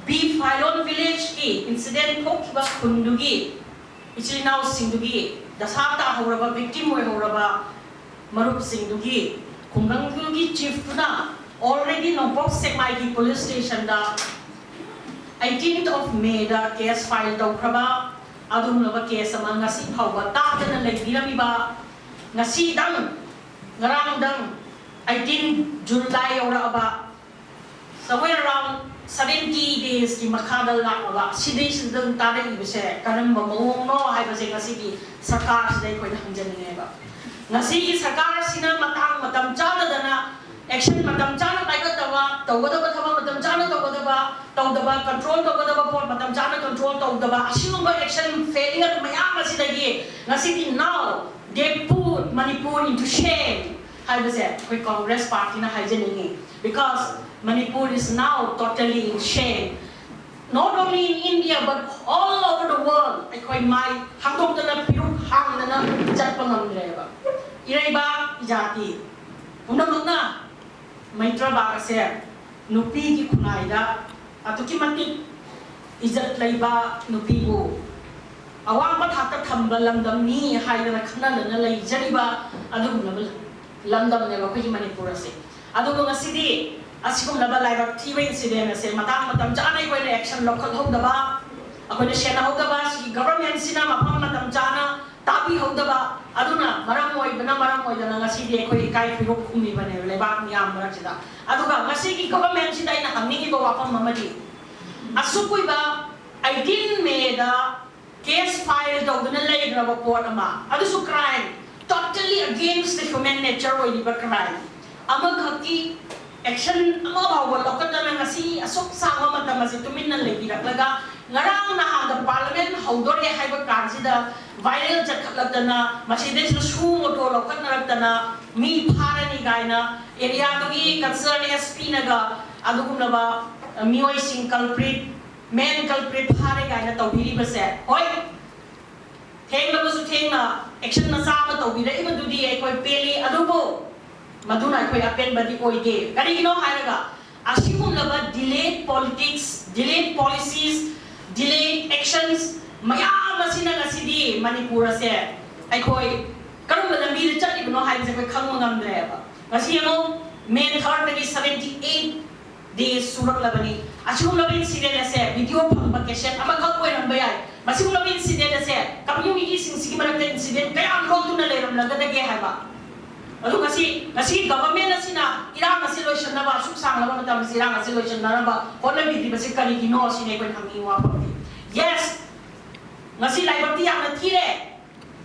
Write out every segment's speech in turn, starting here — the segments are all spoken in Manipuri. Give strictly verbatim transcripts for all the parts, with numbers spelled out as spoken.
ꯕꯤ ꯐꯥꯏꯂꯣꯟ ꯚꯤꯂꯦꯖꯀꯤ ꯏꯟꯁꯤꯗꯦꯟ ꯊꯣꯛꯈꯤꯕ ꯈꯨꯟꯗꯨꯒꯤ ꯏꯆꯤꯜ ꯏꯅꯥꯎꯁꯤꯡꯗꯨꯒꯤ ꯗꯁꯥ ꯇꯥꯍꯧꯔꯕ, ꯚꯤꯛꯇꯤꯝ ꯑꯣꯏꯍꯧꯔꯕ ꯃꯔꯨꯞꯁꯤꯡꯗꯨꯒꯤ ꯈꯨꯡꯒꯪꯗꯨꯒꯤ ꯆꯤꯐꯇꯨꯅ already ꯅꯣꯡꯄꯣꯛ ꯁꯦꯛꯃꯥꯏꯒꯤ ꯄꯨꯂꯤꯁ ꯁ꯭ꯇꯦꯁꯟꯗ eighteenth of Mayꯗ ꯀꯦꯁ ꯐꯥꯏꯜ ꯇꯧꯈ꯭ꯔꯕ ꯑꯗꯨꯒꯨꯝꯂꯕ ꯀꯦꯁ ꯑꯃ ꯉꯁꯤ ꯐꯥꯎꯕ ꯇꯥꯗꯅ ꯂꯩꯕꯤꯔꯝꯃꯤꯕ, ꯉꯁꯤꯗꯪ, ꯉꯔꯥꯡꯗꯪ eighteen July ꯌꯧꯔꯛꯑꯕ, somewhere around seventy daysꯀꯤ ꯃꯈꯥꯗ ꯂꯥꯛꯂꯕ ꯁꯤꯗꯩꯁꯤꯗ ꯇꯥꯔꯛꯏꯕꯁꯦ ꯀꯔꯝꯕ ꯃꯑꯣꯡꯅꯣ ꯍꯥꯏꯕꯁꯦ ꯉꯁꯤꯒꯤ ꯁꯔꯀꯥꯔꯁꯤꯗ ꯑꯩꯈꯣꯏꯅ ꯍꯪꯖꯅꯤꯡꯉꯦꯕ꯫ ꯉꯁꯤꯒꯤ ꯁꯔꯀꯥꯔꯁꯤꯅ ꯃꯇꯥꯡ ꯃꯇꯝ ꯆꯥꯗꯗꯅ ꯑꯦꯛꯁꯟ ꯃꯇꯝ ꯆꯥꯅ ꯄꯥꯏꯈꯠꯇꯕ, ꯇꯧꯒꯗꯕ ꯊꯕꯛ ꯃꯇꯝ ꯆꯥꯅ ꯇꯧꯒꯗꯕ, ꯇꯧꯗꯕ, ꯀꯟꯇ꯭ꯔꯣꯜ ꯇꯧꯒꯗꯕ ꯄꯣꯠ ꯃꯇꯝ ꯆꯥꯅ ꯀꯟꯇ꯭ꯔꯣꯜ ꯇꯧꯗꯕ, ꯑꯁꯤꯒꯨꯝꯕ ꯑꯦꯛꯁꯟ ꯐꯦꯂꯤꯌꯔ ꯃꯌꯥꯝ ꯑꯁꯤꯗꯒꯤ ꯉꯁꯤꯗꯤ now they put Manipur into shame ꯍꯥꯏꯕꯁꯦ ꯑꯩꯈꯣꯏ ꯀꯪꯒ꯭ꯔꯦꯁ ꯄꯥꯔꯇꯤꯅ ꯍꯥꯏꯖꯅꯤꯡꯉꯤ, because Manipur is now totally in shame, not only in India but all over the world꯫ ꯑꯩꯈꯣꯏ ꯃꯥꯏ ꯍꯥꯡꯗꯣꯛꯇꯅ ꯐꯤꯔꯨꯛ ꯍꯥꯡꯗꯅ ꯆꯠꯄ ꯉꯝꯗ꯭ꯔꯦꯕ꯫ ꯏꯔꯩꯕꯥꯛ, ꯏꯖꯥꯇꯤ ꯄꯨꯝꯅꯃꯛꯅ ꯃꯩꯇ꯭ꯔꯕꯥꯛ ꯑꯁꯦ ꯅꯨꯄꯤꯒꯤ ꯈꯨꯟꯅꯥꯏꯗ ꯑꯗꯨꯛꯀꯤ ꯃꯇꯤꯛ ꯏꯖꯠ ꯂꯩꯕ, ꯅꯨꯄꯤꯕꯨ ꯑꯋꯥꯡꯕ ꯊꯥꯛꯇ ꯊꯝꯕ ꯂꯝꯗꯝꯅꯤ ꯍꯥꯏꯗꯅ ꯈꯟꯅꯗꯅ ꯂꯩꯖꯔꯤꯕ ꯑꯗꯨꯒꯨꯝꯂꯕ ꯂꯝꯗꯝꯅꯦꯕ ꯑꯩꯈꯣꯏꯒꯤ ꯃꯅꯤꯄꯨꯔ ꯑꯁꯦ꯫ ꯑꯗꯨꯕꯨ ꯉꯁꯤꯗꯤ ꯑꯁꯤꯒꯨꯝꯂꯕ ꯂꯥꯏꯕꯛ ꯊꯤꯕ ꯏꯟꯁꯤꯗꯦꯟ ꯑꯁꯦ ꯃꯇꯥꯡ ꯃꯇꯝ ꯆꯥꯅ ꯑꯩꯈꯣꯏꯅ ꯑꯦꯛꯁꯟ ꯂꯧꯈꯠꯍꯧꯗꯕ, ꯑꯩꯈꯣꯏꯅ ꯁꯦꯟꯅꯍꯧꯗꯕ, ꯁꯤꯒꯤ ꯒꯚꯔꯟꯃꯦꯟꯁꯤꯅ ꯃꯐꯝ ꯃꯇꯝ ꯆꯥꯅ ꯇꯥꯕꯤꯍꯧꯗꯕ ꯑꯗꯨꯅ ꯃꯔꯝ ꯑꯣꯏꯕꯅ, ꯃꯔꯝ ꯑꯣꯏꯗꯅ ꯉꯁꯤꯗꯤ ꯑꯩꯈꯣꯏ ꯏꯀꯥꯏ ꯐꯤꯔꯨꯛ ꯈꯨꯝꯃꯤꯕꯅꯦꯕ ꯂꯩꯕꯥꯛ ꯃꯤꯌꯥꯝ ꯃꯔꯛꯁꯤꯗ꯫ ꯑꯗꯨꯒ ꯉꯁꯤꯒꯤ ꯒꯚꯔꯟꯃꯦꯟꯁꯤꯗ ꯑꯩꯅ ꯍꯪꯅꯤꯡꯉꯤꯕ ꯋꯥꯐꯝ ꯑꯃꯗꯤ, ꯑꯁꯨꯛ ꯀꯨꯏꯕ eighteen Mayꯗ ꯀꯦꯁ ꯐꯥꯏꯜ ꯇꯧꯗꯨꯅ ꯂꯩꯈ꯭ꯔꯕ ꯄꯣꯠ ꯑꯃ, ꯑꯗꯨꯁꯨ crime, totally against the human nature ꯑꯣꯏꯔꯤꯕ crime ꯑꯃꯈꯛꯀꯤ ꯑꯦꯛꯁꯟ ꯑꯃ ꯐꯥꯎꯕ ꯂꯧꯈꯠꯇꯅ ꯉꯁꯤ ꯑꯁꯨꯛ ꯁꯥꯡꯕ ꯃꯇꯝ ꯑꯁꯤ ꯇꯨꯃꯤꯟꯅ ꯂꯩꯕꯤꯔꯛꯂꯒ, ꯉꯔꯥꯡ ꯅꯍꯥꯟꯗ ꯄꯥꯔꯂꯤꯌꯥꯃꯦꯟ ꯍꯧꯗꯣꯔꯦ ꯍꯥꯏꯕ ꯀꯥꯟꯁꯤꯗ ꯚꯥꯏꯔꯦꯜ ꯆꯠꯈꯠꯂꯛꯇꯅ, ꯃꯁꯤꯗꯩꯁꯤꯗ ꯁꯨ ꯃꯣꯇꯣ ꯂꯧꯈꯠꯅꯔꯛꯇꯅ, ꯃꯤ ꯐꯥꯔꯅꯤ ꯀꯥꯏꯅ ꯑꯦꯔꯤꯌꯥꯗꯨꯒꯤ ꯀꯟꯁꯔꯟ ꯑꯦꯁ ꯄꯤꯅꯒ ꯑꯗꯨꯒꯨꯝꯂꯕ ꯃꯤꯑꯣꯏꯁꯤꯡ, ꯀꯜꯄ꯭ꯔꯤꯠ, ꯃꯦꯟ ꯀꯜꯄ꯭ꯔꯤꯠ ꯐꯥꯔꯦ ꯀꯥꯏꯅ ꯇꯧꯕꯤꯔꯤꯕꯁꯦ, ꯍꯣꯏ, ꯊꯦꯡꯂꯕꯁꯨ ꯊꯦꯡꯅ ꯑꯦꯛꯁꯟ ꯃꯆꯥ ꯑꯃ ꯇꯧꯕꯤꯔꯛꯏꯕꯗꯨꯗꯤ ꯑꯩꯈꯣꯏ ꯄꯦꯜꯂꯤ, ꯑꯗꯨꯕꯨ ꯃꯗꯨꯅ ꯑꯩꯈꯣꯏ ꯑꯄꯦꯟꯕꯗꯤ ꯑꯣꯏꯗꯦ꯫ ꯀꯔꯤꯒꯤꯅꯣ ꯍꯥꯏꯔꯒ ꯑꯁꯤꯒꯨꯝꯂꯕ delayed politics, delayed policies, delayed actions ꯃꯌꯥꯝ ꯑꯁꯤꯅ ꯉꯁꯤꯗꯤ ꯃꯅꯤꯄꯨꯔ ꯑꯁꯦ ꯑꯩꯈꯣꯏ ꯀꯔꯝꯕ ꯂꯝꯕꯤꯗ ꯆꯠꯂꯤꯕꯅꯣ ꯍꯥꯏꯕꯁꯦ ꯑꯩꯈꯣꯏ ꯈꯪꯕ ꯉꯝꯗ꯭ꯔꯦꯕ꯫ ꯉꯁꯤ ꯌꯦꯡꯉꯣ, May third ꯗꯒꯤ seventy eight days ꯁꯨꯔꯛꯂꯕꯅꯤ꯫ ꯑꯁꯤꯒꯨꯝꯂꯕ incident ꯑꯁꯦ video ꯐꯪꯕ case ꯑꯃꯈꯛ ꯑꯣꯏꯔꯝꯕ ꯌꯥꯏ꯫ ꯃꯁꯤꯒꯨꯝꯂꯕ incident ꯑꯁꯦ community ꯁꯤꯡꯁꯤꯒꯤ ꯃꯔꯛꯇ incident ꯀꯌꯥꯝ ꯊꯣꯛꯇꯨꯅ ꯂꯩꯔꯝꯂꯒꯗꯒꯦ ꯍꯥꯏꯕ꯫ ꯑꯗꯨ ꯉꯁꯤ, ꯉꯁꯤ government ꯑꯁꯤꯅ ꯏꯔꯥꯡ ꯑꯁꯤ ꯂꯣꯏꯁꯤꯟꯅꯕ, ꯑꯁꯨꯛ ꯁꯥꯡꯂꯕ ꯃꯇꯝ ꯑꯁꯤ ꯏꯔꯥꯡ ꯑꯁꯤ ꯂꯣꯏꯁꯤꯟꯅꯅꯕ ꯍꯣꯠꯅꯕꯤꯗ꯭ꯔꯤꯕꯁꯤ ꯀꯔꯤꯒꯤꯅꯣ ꯁꯤꯅꯤ ꯑꯩꯈꯣꯏꯅ ꯍꯪꯅꯤꯡꯕ ꯋꯥꯐꯝꯗꯤ꯫ Yes, ꯉꯁꯤ ꯂꯥꯏꯕꯛꯇꯤ ꯌꯥꯝꯅ ꯊꯤꯔꯦ,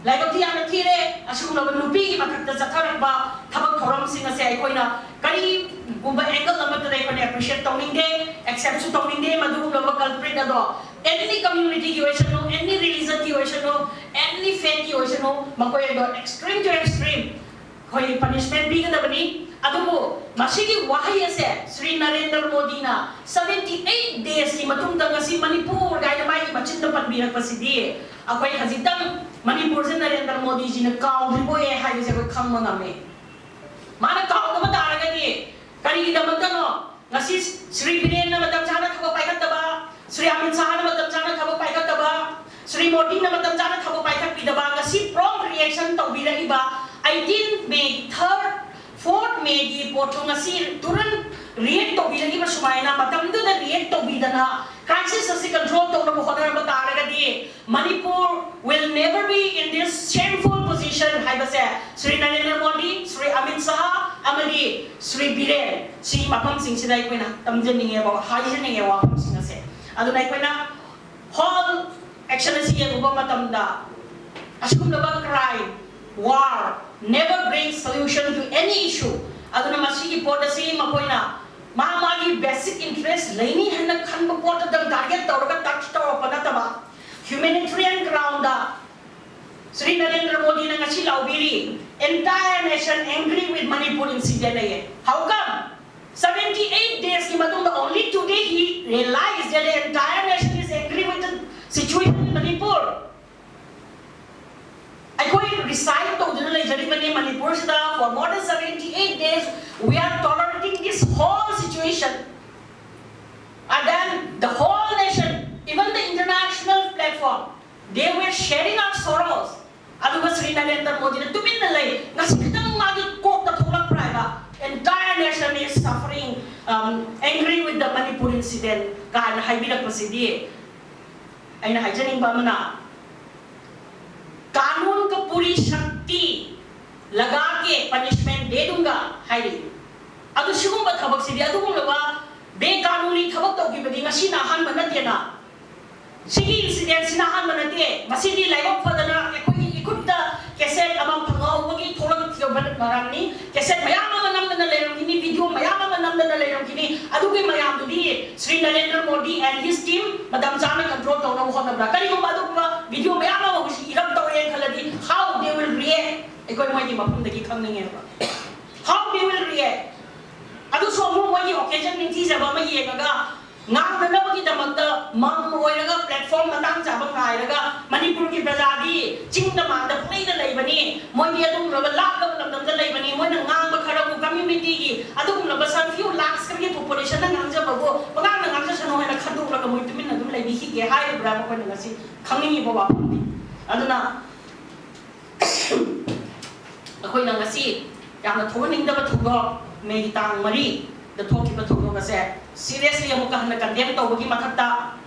ꯂꯥꯏꯕꯛꯇꯤ ꯌꯥꯝꯅ ꯊꯤꯔꯦ꯫ ꯑꯁꯤꯒꯨꯝꯂꯕ ꯅꯨꯄꯤꯒꯤ ꯃꯊꯛꯇ ꯆꯠꯊꯔꯛꯄ ꯊꯕꯛ ꯊꯧꯔꯝꯁꯤꯡ ꯑꯁꯦ ꯑꯩꯈꯣꯏꯅ ꯀꯔꯤꯒꯨꯝꯕ angle ꯑꯃꯠꯇꯗ ꯑꯩꯈꯣꯏꯅ appreciate ꯇꯧꯅꯤꯡꯗꯦ, accept ꯁꯨ ꯇꯧꯅꯤꯡꯗꯦ꯫ ꯃꯗꯨꯒꯨꯝꯂꯕ culprit ꯑꯗꯣ any community ꯒꯤ ꯑꯣꯏꯁꯅꯨ, any religion ꯒꯤ ꯑꯣꯏꯁꯅꯨ, any faith ꯀꯤ ꯑꯣꯏꯁꯅꯨ, ꯃꯈꯣꯏ ꯑꯗꯣ extreme to extreme ꯑꯩꯈꯣꯏ punishment ꯄꯤꯒꯗꯕꯅꯤ꯫ ꯑꯗꯨꯕꯨ ꯃꯁꯤꯒꯤ ꯋꯥꯍꯩ ꯑꯁꯦ ꯁ꯭ꯔꯤ ꯅꯔꯦꯟꯗ꯭ꯔ ꯃꯣꯗꯤꯅ seventy eight days ꯀꯤ ꯃꯇꯨꯡꯗ ꯉꯁꯤ ꯃꯅꯤꯄꯨꯔ ꯀꯥꯏꯅ ꯃꯥꯒꯤ ꯃꯆꯤꯟꯗ ꯄꯟꯕꯤꯔꯛꯄꯁꯤꯗꯤ ꯑꯩꯈꯣꯏ ꯈꯖꯤꯛꯇꯪ ꯃꯅꯤꯄꯨꯔꯁꯦ ꯅꯔꯦꯟꯗ꯭ꯔ ꯃꯣꯗꯤꯖꯤꯅ ꯀꯥꯎꯗ꯭ꯔꯤꯕꯣꯏ ꯍꯥꯏꯕꯁꯦ ꯑꯩꯈꯣꯏ ꯈꯪꯕ ꯉꯝꯃꯦ꯫ ꯃꯥꯅ ꯀꯥꯎꯗꯕ ꯇꯥꯔꯒꯗꯤ ꯀꯔꯤꯒꯤꯗꯃꯛꯇꯅꯣ ꯉꯁꯤ ꯁ꯭ꯔꯤ ꯕꯤꯔꯦꯟꯅ ꯃꯇꯝ ꯆꯥꯅ ꯊꯕꯛ ꯄꯥꯏꯈꯠꯇꯕ, ꯁ꯭ꯔꯤ ꯑꯃꯤꯠ ꯁꯥꯍꯅ ꯃꯇꯝ ꯆꯥꯅ ꯊꯕꯛ ꯄꯥꯏꯈꯠꯇꯕ, ꯁ꯭ꯔꯤ ꯃꯣꯗꯤꯅ ꯃꯇꯝ ꯆꯥꯅ ꯊꯕꯛ ꯄꯥꯏꯈꯠꯄꯤꯗꯕ, ꯉꯁꯤ prompt reaction ꯇꯧꯕꯤꯔꯛꯏꯕ eighteen May, third, fourth May ꯒꯤ ꯄꯣꯠꯇꯨ ꯉꯁꯤ ꯇꯨꯔꯟ react ꯇꯧꯕꯤꯔꯛꯏꯕ ꯁꯨꯃꯥꯏꯅ ꯃꯇꯝꯗꯨꯗ react ꯇꯧꯕꯤꯗꯅ crisis ꯑꯁꯤ control ꯇꯧꯅꯕ ꯍꯣꯠꯅꯔꯝꯕ ꯇꯥꯔꯒꯗꯤ Manipur will never be in this shameful position ꯍꯥꯏꯕꯁꯦ ꯁ꯭ꯔꯤ ꯅꯔꯦꯟꯗ꯭ꯔ ꯃꯣꯗꯤ, ꯁ꯭ꯔꯤ ꯑꯃꯤꯠ ꯁꯥꯍ ꯑꯃꯗꯤ ꯁ꯭ꯔꯤ ꯕꯤꯔꯦꯟ ꯁꯤꯒꯤ ꯃꯐꯝꯁꯤꯡꯁꯤꯗ ꯑꯩꯈꯣꯏꯅ ꯇꯝꯖꯅꯤꯡꯉꯦꯕ, ꯍꯥꯏꯖꯅꯤꯡꯉꯦ ꯋꯥꯐꯝꯁꯤꯡ ꯑꯁꯦ꯫ ꯑꯗꯨꯅ ꯑꯩꯈꯣꯏꯅ whole action ꯑꯁꯤ ꯌꯦꯡꯉꯨꯕ ꯃꯇꯝꯗ ꯑꯁꯤꯒꯨꯝꯂꯕ crime, war never bring solution to any issue꯫ ꯑꯗꯨꯅ ꯃꯁꯤꯒꯤ ꯄꯣꯠ ꯑꯁꯤ ꯃꯈꯣꯏꯅ ꯃꯥ ꯃꯥꯒꯤ basic interest ꯂꯩꯅꯤ ꯍꯥꯏꯅ ꯈꯟꯕ ꯄꯣꯠꯇꯨꯗꯪ target ꯇꯧꯔꯒ touch ꯇꯧꯔꯛꯄ ꯅꯠꯇꯕ humanitarian ground ꯗ ꯁ꯭ꯔꯤ ꯅꯔꯦꯟꯗ꯭ꯔ ꯃꯣꯗꯤꯅ ꯉꯁꯤ ꯂꯥꯎꯕꯤꯔꯤ, entire nation angry with Manipur incident ꯂꯩꯌꯦ꯫ How come? Seventy eight days ꯀꯤ ꯃꯇꯨꯡꯗ only today he realized that the entire nation is angry with the situation in Manipur꯫ ꯑꯩꯈꯣꯏ recite ꯇꯧꯗꯨꯅ ꯂꯩꯖꯔꯤꯕꯅꯤ ꯃꯅꯤꯄꯨꯔꯁꯤꯗ for more than seventy eight days we are tolerating this whole situation꯫ And then the whole nation, even the international platform, they were sharing our sorrows. ꯑꯗꯨꯒ ꯁ꯭ꯔꯤ ꯅꯔꯦꯟꯗ꯭ꯔ ꯃꯣꯗꯤꯅ ꯇꯨꯃꯤꯟꯅ ꯂꯩ꯫ ꯉꯁꯤ ꯈꯤꯇꯪ ꯃꯥꯒꯤ ꯀꯣꯛꯇ ꯊꯣꯛꯂꯛꯄ꯭ꯔꯥ ꯍꯥꯏꯕ, entire nation is suffering, um, angry with the Manipur incident ꯀꯥꯏꯅ ꯍꯥꯏꯕꯤꯔꯛꯄꯁꯤꯗꯤ꯫ ꯑꯩꯅ ꯍꯥꯏꯖꯅꯤꯡꯕ ꯑꯃꯅ, कानून को पूरी शक्ति लगा के punishment दे दूंगा ꯍꯥꯏꯔꯤ꯫ ꯑꯗꯨ ꯁꯤꯒꯨꯝꯕ ꯊꯕꯛꯁꯤꯗꯤ, ꯑꯗꯨꯒꯨꯝꯂꯕ ꯕꯦꯀꯥꯅꯨꯅꯤ ꯊꯕꯛ ꯇꯧꯈꯤꯕꯗꯤ ꯉꯁꯤꯅ ꯑꯍꯥꯟꯕ ꯅꯠꯇꯦꯅ꯫ ꯁꯤꯒꯤ incident ꯁꯤꯅ ꯑꯍꯥꯟꯕ ꯅꯠꯇꯦ꯫ ꯉꯁꯤꯗꯤ ꯂꯥꯏꯕꯛ ꯐꯗꯅ ꯑꯩꯈꯣꯏꯒꯤ ꯏꯈꯨꯠꯇ cassette ꯑꯃ ꯐꯪꯍꯧꯕꯒꯤ ꯊꯣꯛꯂꯛꯈꯤꯕ ꯃꯔꯝꯅꯤ꯫ Cassette ꯃꯌꯥꯝ ꯑꯃ ꯅꯝꯗꯅ ꯂꯩꯔꯝꯈꯤꯅꯤ, video ꯃꯌꯥꯝ ꯑꯃ ꯅꯝꯗꯅ ꯂꯩꯔꯝꯈꯤꯅꯤ꯫ ꯑꯗꯨꯒꯤ ꯃꯌꯥꯝꯗꯨꯗꯤ Shri Narendra Modi and his team ꯃꯇꯝ ꯆꯥꯅ control ꯇꯧꯅꯕ ꯍꯣꯠꯅꯕ꯭ꯔꯥ? ꯀꯔꯤꯒꯨꯝꯕ ꯑꯗꯨꯒꯨꯝꯕ video ꯃꯌꯥꯝ ꯑꯃ ꯍꯧꯖꯤꯛ erupted ꯇꯧꯔꯦꯅ ꯈꯜꯂꯗꯤ, how they will react? ꯑꯩꯈꯣꯏ ꯃꯣꯏꯒꯤ ꯃꯐꯝꯗꯒꯤ ꯈꯪꯅꯤꯡꯉꯦꯕ꯫ How they will react? ꯑꯗꯨꯁꯨ ꯑꯃꯨꯛ ꯃꯣꯏꯒꯤ occasion ꯅꯤꯡꯊꯤꯖꯕ ꯑꯃ ꯌꯦꯡꯉꯒ, ꯉꯥꯡꯅꯅꯕꯒꯤꯗꯃꯛꯇ ꯃꯝ ꯑꯣꯏꯔꯒ platform ꯃꯇꯥꯡ ꯆꯥꯕ ꯉꯥꯏꯔꯒ, ꯃꯅꯤꯄꯨꯔꯒꯤ ꯄ꯭ꯔꯖꯥꯗꯤ ꯆꯤꯡꯗ ꯃꯥꯟꯗ ꯄꯨꯡꯂꯩꯗ ꯂꯩꯕꯅꯤ, ꯃꯣꯏꯗꯤ ꯑꯗꯨꯒꯨꯝꯂꯕ ꯂꯥꯞꯂꯕ ꯂꯝꯗꯝꯗ ꯂꯩꯕꯅꯤ, ꯃꯣꯏꯅ ꯉꯥꯡꯕ ꯈꯔꯕꯨ community ꯒꯤ ꯑꯗꯨꯒꯨꯝꯂꯕ some few lakhs ꯈꯔꯒꯤ population ꯅ ꯉꯥꯡꯖꯕꯕꯨ ꯄꯉꯥꯡꯗ ꯉꯥꯡꯖꯁꯅꯨ ꯍꯥꯏꯅ ꯈꯟꯗꯣꯛꯂꯒ ꯃꯣꯏ ꯇꯨꯃꯤꯟꯅ ꯑꯗꯨꯝ ꯂꯩꯕꯤꯈꯤꯒꯦ ꯍꯥꯏꯔꯤꯕ꯭ꯔꯥ? ꯃꯈꯣꯏꯅ ꯉꯁꯤ ꯈꯪꯅꯤꯡꯉꯤꯕ ꯋꯥꯐꯝꯗꯤ꯫ ꯑꯗꯨꯅ ꯑꯩꯈꯣꯏꯅ ꯉꯁꯤ ꯌꯥꯝꯅ ꯊꯣꯛꯍꯟꯅꯤꯡꯗꯕ ꯊꯧꯗꯣꯛ, ꯃꯦꯒꯤ ꯇꯥꯡ ꯃꯔꯤꯗ ꯊꯣꯛꯈꯤꯕ ꯊꯧꯗꯣꯛ ꯑꯁꯦ seriously ꯑꯃꯨꯛꯀ ꯍꯟꯅ condemn ꯇꯧꯕꯒꯤ ꯃꯊꯛꯇ,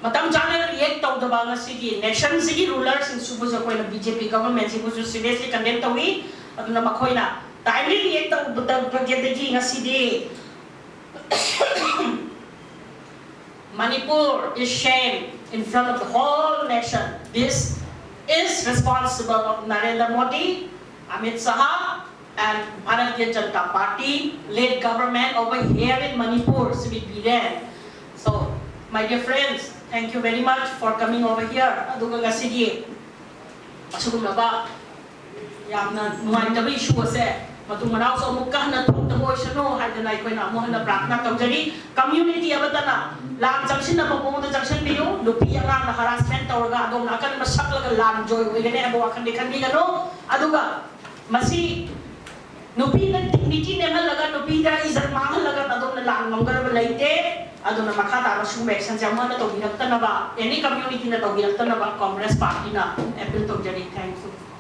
ꯃꯇꯝ ꯆꯥꯅ react ꯇꯧꯗꯕ ꯉꯁꯤꯒꯤ nation ꯁꯤꯒꯤ ruler ꯁꯤꯡꯁꯤꯕꯨꯁꯨ ꯑꯩꯈꯣꯏꯅ B J P government ꯁꯤꯕꯨꯁꯨ seriously condemn ꯇꯧꯏ꯫ ꯑꯗꯨꯅ ꯃꯈꯣꯏꯅ timely react ꯇꯧꯗꯕꯗꯒꯤ ꯉꯁꯤꯗꯤ Manipur is shame in front of the whole nation. This is responsible of Narendra Modi, Amit Shah, and Bharatiya Janata Party led government over here in Manipur, Shri Biren. So, my dear friends, thank you very much for coming over here. ꯑꯗꯨꯒ ꯉꯁꯤꯒꯤ ꯑꯁꯤꯒꯨꯝꯂꯕ ꯌꯥꯝꯅ ꯅꯨꯡꯉꯥꯏꯇꯕ issue ꯑꯁꯦ ꯃꯇꯨꯡ ꯃꯅꯥꯎꯁꯨ ꯑꯃꯨꯛꯀ ꯍꯟꯅ ꯊꯣꯛꯇꯕ ꯑꯣꯏꯁꯅꯨ ꯍꯥꯏꯗꯅ ꯑꯩꯈꯣꯏꯅ ꯑꯃꯨꯛ ꯍꯟꯅ ꯄ꯭ꯔꯥꯔꯊꯅꯥ ꯇꯧꯖꯔꯤ꯫ Community ꯑꯃꯠꯇꯅ ꯂꯥꯟ ꯆꯪꯁꯤꯟꯅꯕ ꯃꯑꯣꯡꯗ ꯆꯪꯁꯤꯟꯕꯤꯌꯨ꯫ ꯅꯨꯄꯤ ꯑꯉꯥꯡꯅ harassment ꯇꯧꯔꯒ ꯑꯗꯣꯝꯅ ꯑꯀꯟꯕ ꯁꯛꯂꯒ ꯂꯥꯟ ꯖꯣꯏ ꯑꯣꯏꯒꯅꯤ ꯍꯥꯏꯕ ꯋꯥꯈꯜꯗꯤ ꯈꯟꯕꯤꯒꯅꯨ꯫ ꯑꯗꯨꯒ ꯃꯁꯤ ꯅꯨꯄꯤꯅ dignity ꯅꯦꯝꯍꯜꯂꯒ, ꯅꯨꯄꯤꯗ ꯏꯖꯠ ꯃꯥꯡꯍꯜꯂꯒ ꯑꯗꯣꯝꯅ ꯂꯥꯛ ꯉꯝꯒꯗꯕ ꯂꯩꯇꯦ꯫ ꯑꯗꯨꯅ ꯃꯈꯥ ꯇꯥꯕ ꯁꯤꯒꯨꯝꯕ actionꯁꯦ ꯑꯃꯨꯛ ꯍꯟꯅ ꯇꯧꯕꯤꯔꯛꯇꯅꯕ, any communityꯅ ꯇꯧꯕꯤꯔꯛꯇꯅꯕ Congress partyꯅ appeal ꯇꯧꯖꯔꯤ꯫ Thank you꯫